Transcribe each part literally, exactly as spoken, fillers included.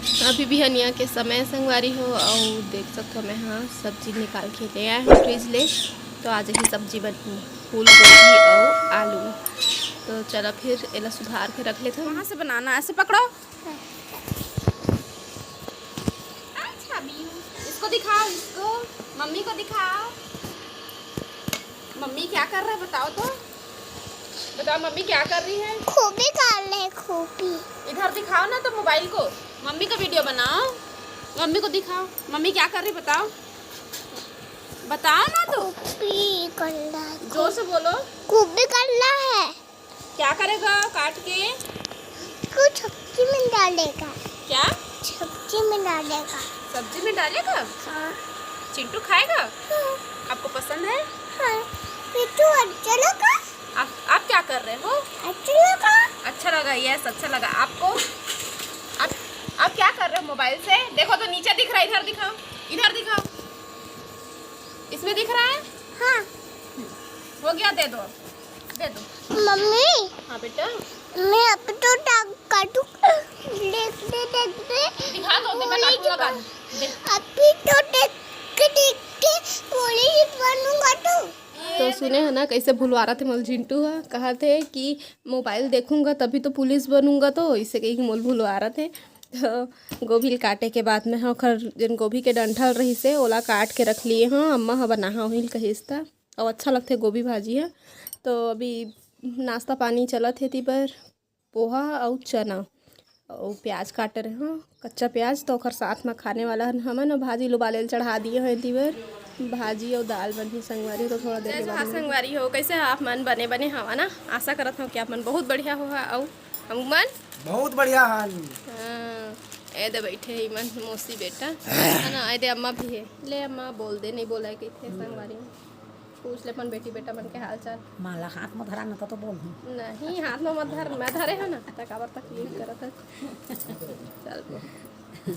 अभी बिहनिया के समय संगवारी हो, अउ देख सकथो मैं हा सब्जी निकाल के ले आए हूँ फ्रिज ले। तो आज ही सब्जी बनही, फूल गोभी अउ आलू। तो चलो फिर एला सुधार के रख लेथन। कहाँ से बनाना है? ऐसे पकड़ो। अच्छा बीरू, इसको दिखाओ, इसको, मम्मी को दिखाओ। मम्मी क्या कर रहा है बताओ तो, बताओ मम्मी क्या कर रही है। खूबी कर ले, खूबी। इधर दिखाओ ना तो मोबाइल को, मम्मी का वीडियो बनाओ, मम्मी को दिखाओ, मम्मी क्या कर रही बताओ, बताओ ना तो। खूबी करना है, जोर से बोलो। खूबी करना है। क्या करेगा काट के? कुछ सब्जी में डालेगा। क्या? सब्जी में डालेगा। सब्जी में डालेगा? हाँ। चिंटू खाएगा? हाँ। आपको पसंद है? हाँ। पिट्टू, अच्छा लगा? आप, आप क्या कर रहे हो? अच्छा लगा? अच्छा लगा, यस, अच्छा लगा। आपको? आप, आप क्या कर रहे हो मोबाइल से? देखो तो नीचे दिख रहा है, इधर दिखाओ, इधर दिखाओ। इसमें दिख रहा है? हाँ। हो गया, दे दो, दे दो। मम्मी। हाँ बेटा। मैं अब तो टांग काटू। देखते देखते दिखा दो, मैं बोले काटूंगा कि बाद में। देख। अभी तो देख के देख के पुलिस बनूंगा तो। तो सुने है ना, कैसे भुलवारत हे मोल झिंटू ह, कहत हे कि मोबाइल देखूंगा तभी तो पुलिस बनूंगा, तो इसे कही मोल भुलवारत हे। तो गोभी ल काटे के बाद में ह ओखर जेन गोभी के डंठल रहिस हे, ओला काट के रख लिए हव। अम्मा ह बनाहा ओही ल कहिस त, अउ अच्छा लगथे गोभी भाजी ह। तो अभी नाश्ता पानी चलत हे, ती बर पोहा अउ चना अउ प्याज काटे रहे हव, कच्चा प्याज, तो ओखर साथ म खाने वाला हन हमन। अउ भाजी ल उबाले ल चढ़ा दिए हव एती बर, भाजी अउ दाल बनही संगवारी हो, तो थोड़ा देर के जय जोहार बाद में। संगवारी हो, कैसे हो आप मन? बने बने हवा ना? आशा करत हव कि आप मन बहुत बढ़िया होहा अउ हम मन बहुत बढ़िया हन। हाँ, ए दे बैठे हे मन मौसी बेटा, है ना? ए दे अम्मा भी हे। ले अम्मा बोल दे, नहीं बोला है कहिथे संगवारी में। पूछ ले अपन बेटी बेटा मन के हाल चाल। माला हाथ में धरा न तो, तो बोल दूँ। नहीं, हाथ में मत धर, मैं धरे हव ना, त काबर तकलीफ करत हस। चल बोल।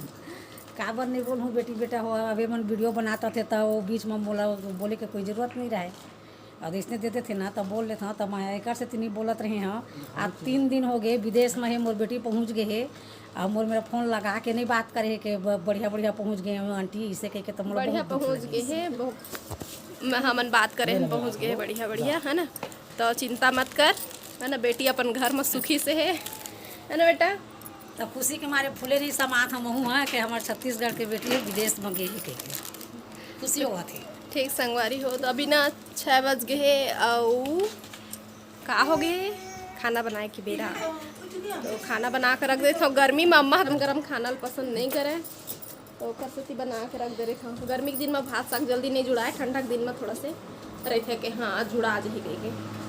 काबर नहीं बोलूँ बेटी बेटा हो, अबे मन वीडियो बनात रथे त वो बीच में मोला बोले के कोई जरूरत नहीं रहे। अउ इसने दे देथे ना, तब बोल लेथव, तब मैं एकर से तिनी बोलत रहे हव। आज तीन दिन हो गए, विदेश में हे, मोर बेटी पहुँच गए हे, अउ मोर मेरा फोन लगा के नहीं बात करे हे के ब-, बढ़िया बढ़िया पहुँच गए हो आंटी, इसे कह के तो मोला बढ़िया बहुत दुख पहुँच लगे। गए हे, बहु-, म-, हमन बात करे हन, पहुँच गए हे बढ़िया बढ़िया, है ना? तो चिंता मत कर, है ना बेटी, अपन घर में सुखी से हे, है ना बेटा? तब खुशी के मारे फूले नहीं समात हम हूँ, हाँ, कि हमारे छत्तीसगढ़ के बेटी विदेश में गए हे कह के खुशी होवत हे। ठीक संगवारी हो, तो अभी ना छः बज गए हे, अउ का हो गए, खाना बनाए के बेरा। तो खाना बना के रख देथव। गर्मी में अम्मा ह गरम खाना ल पसंद नहीं करे, तो ओकर सेती बना के रख दे रहे हव। गर्मी के दिन में भात साग जल्दी नहीं जुड़ाए, ठंडा के दिन में थोड़ा से रहिथे के हाँ, जुड़ा जही कहिके।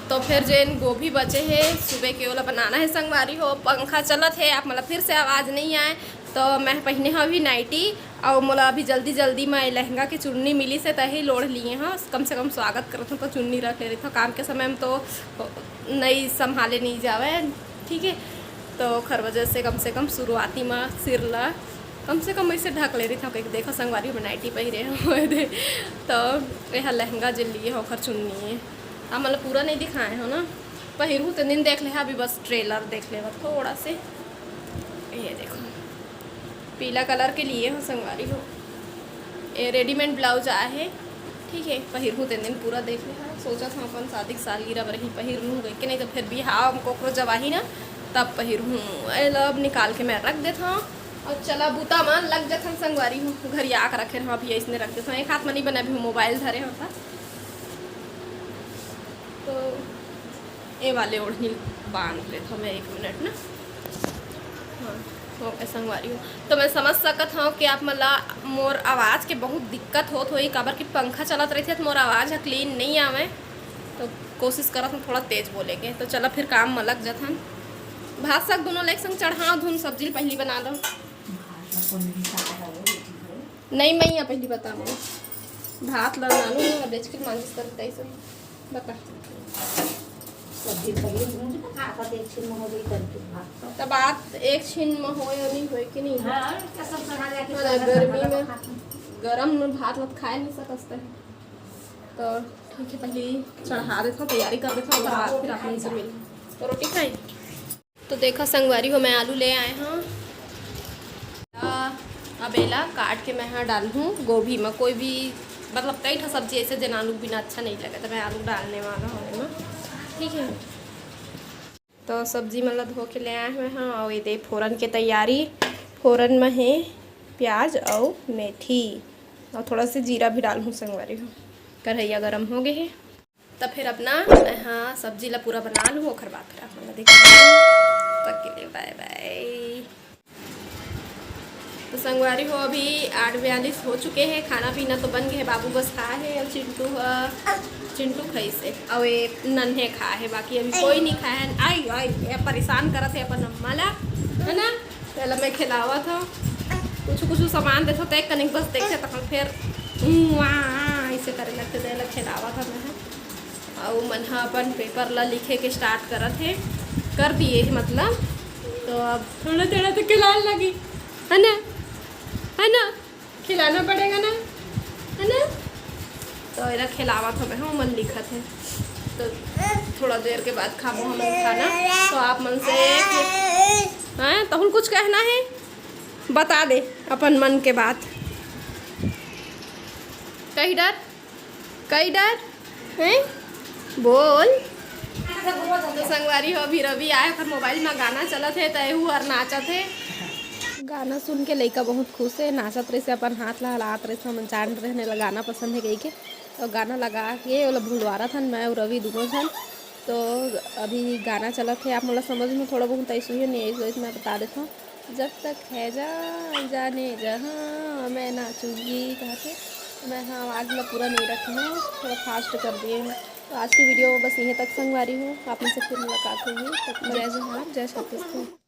तो फिर जेन गोभी बचे हे सुबह के, ओला बनाना हे संगवारी हो। पंखा चलत हे, आप मन ला फिर से आवाज़ नहीं आए, तो मैं पहिने हव अभी नाइटी, अउ मोला अभी जल्दी जल्दी में लहंगा के चुन्नी मिलिस हे, तही ल ओढ़ लिए हव। कम से कम स्वागत करत हव, तो चुन्नी रख ले रहिथव। काम के समय में तो नहीं संभाले नहीं जावे, ठीक है। तो ओखर वजह से कम से कम शुरुआती में सिर ला कम से कम ऐसे ढक ले रहिथव। कहिके देखो संगवारी, मैं नाइटी पहिरे हव। तो यह लहंगा जे लिए हव, ओखर चुन्नी हे। आप मन ला पूरा नहीं दिखाए हव ना, पहिरहूँ तेन दिन देख लेहा, अभी बस ट्रेलर देख लेवा थोड़ा से। ये देखो, पीला कलर के लिए हव संगवारी हो, ये रेडीमेड ब्लाउज आए हे, ठीक है। पहिरहूँ तेन दिन पूरा देख लेहा, सोचत हव अपन शादी के सालगिरह बर ही पहिर लूँ कहिके, नहीं तो फिर बिहाव में कोकरो जब आही ना, तब पहिरहूँ। एला अब निकाल के मैं रख देथव अउ चला बूता मन लग जथन संगवारी हो। घरिया के रखे रहव, अभी अइसने रख देथव, एक हाथ में नहीं बने, अभी मोबाइल धरे हव त। तो ए वाले ओढ़नी बांध लेथव मैं, एक मिनट ना। हाँ, हो गए संगवारी हो। तो मैं समझ सकत हव कि आप मन ला मोर आवाज़ के बहुत दिक्कत होत होही, काबर कि पंखा चलत रहिथे त मोर आवाज़ ह क्लीन नहीं आवे। तो कोशिश करत हव थोड़ा तेज बोले के। तो चला फिर काम में लग जाथन। भात साग दोनों ला एक संग चढ़ा धुन, सब्जी ल पहिली बना दो। नहीं, मैं यहाँ पहिली बताऊँ। भात ला नानू ने डेचकी मांजिस कर बताई सब। बता। सब्जी पहिले भूंज के खा, खा एक छिन में हो गई करके भात। तब बात एक छिन में होए और नहीं होए कि नहीं? हाँ, इसका सब चढ़ा जाके हाँ, खाना गर्मी खाना में, खाते हैं। गरम में भात वात खाए नहीं सकते हैं। तो ठीक है, पहले चढ़ा देता हूँ, तैयारी कर देता हूँ, ओकर बाद फिर आप लोगन से मिल। तो रोटी खाई? तो देखा संगवारी हो, मैं आलू ले आए हंव। आ, अब एला काट के मैं हा डालहूँ गोभी में। कोई भी, मतलब, कई ठा सब्जी ऐसे, जेन आलू बिना अच्छा नहीं लगे, तो मैं आलू डालने वाला हूँ एमा। ठीक है, तो सब्जी मन ला धो के ले आए हुए हैं और ये दे फोरन के तैयारी। फोरन में है प्याज और मेथी और थोड़ा सा जीरा भी डालहूँ संगवारी हो। कढ़ैया गरम हो गए है, तो फिर अपना मैं हा सब्जी ला पूरा बना लूँ, ओकर बाद फिर आप मन ला दिखाहूँ। तब के लिए बाय बाय। तो संगवारी हो, अभी आठ बयालीस हो चुके हैं, खाना पीना तो बन गए है, बाबू बस खा है और चिंटू ह, चिंटू खाई से और ये नन्हे खा है, बाकी अभी कोई नहीं खाया है। आई आई, ये परेशान करत है अपन अम्मा ला, है ना? पहले मैं खिलावत हूँ, कुछ कुछ सामान देथो, तय कनिक बस देखे, तखन फिर उम्म, आ, आ, ऐसे करे लगते, तेला खिलावत हूँ मैं। अउ मन ह अपन पेपर ला लिखे के स्टार्ट करत हे, कर दिए हे मतलब। तो अब थोड़ा थोड़ा तो खिलाने लगी, है ना, है ना, खिलाना पड़ेगा ना, है ना? तो एला खिलावत हूँ मैं, हूँ मन लिखत है। तो थोड़ा देर के बाद खाबो हम खाना। तो आप मन से, हाँ, तहुल कुछ कहना है, बता दे अपन मन के बात। कही डर, कई डर हैं? बोल। तो संगवारी हो, अभी रवि आए, ओकर मोबाइल में गाना चलत हे, त एहू हर नाचत हे। गाना सुन के लइका बहुत खुश हे, नाचत रहिस, अपन हाथ ला हलात रहिस, हमन जान रहे ने ला गाना पसंद हे कहिके। तो गाना लगा के ओला भुलवारत हन मैं अउ रवि दुनों झन। तो अभी गाना चलत हे, आप मोला समझ में थोड़ा बहुत ऐसू ही नहीं, ऐसू मैं बता देता हूँ। जब तक है जान जाने जहाँ मैं नाचूंगी कहके। मैं हाँ, आवाज़ ला पूरा नहीं रखे हूँ, थोड़ा फास्ट कर दिए हूँ। तो आज की वीडियो बस यहीं तक संगवारी हूँ, आप मन से फिर मुलाकात होगी। तब तक जय जोहार, जय छत्तीसगढ़।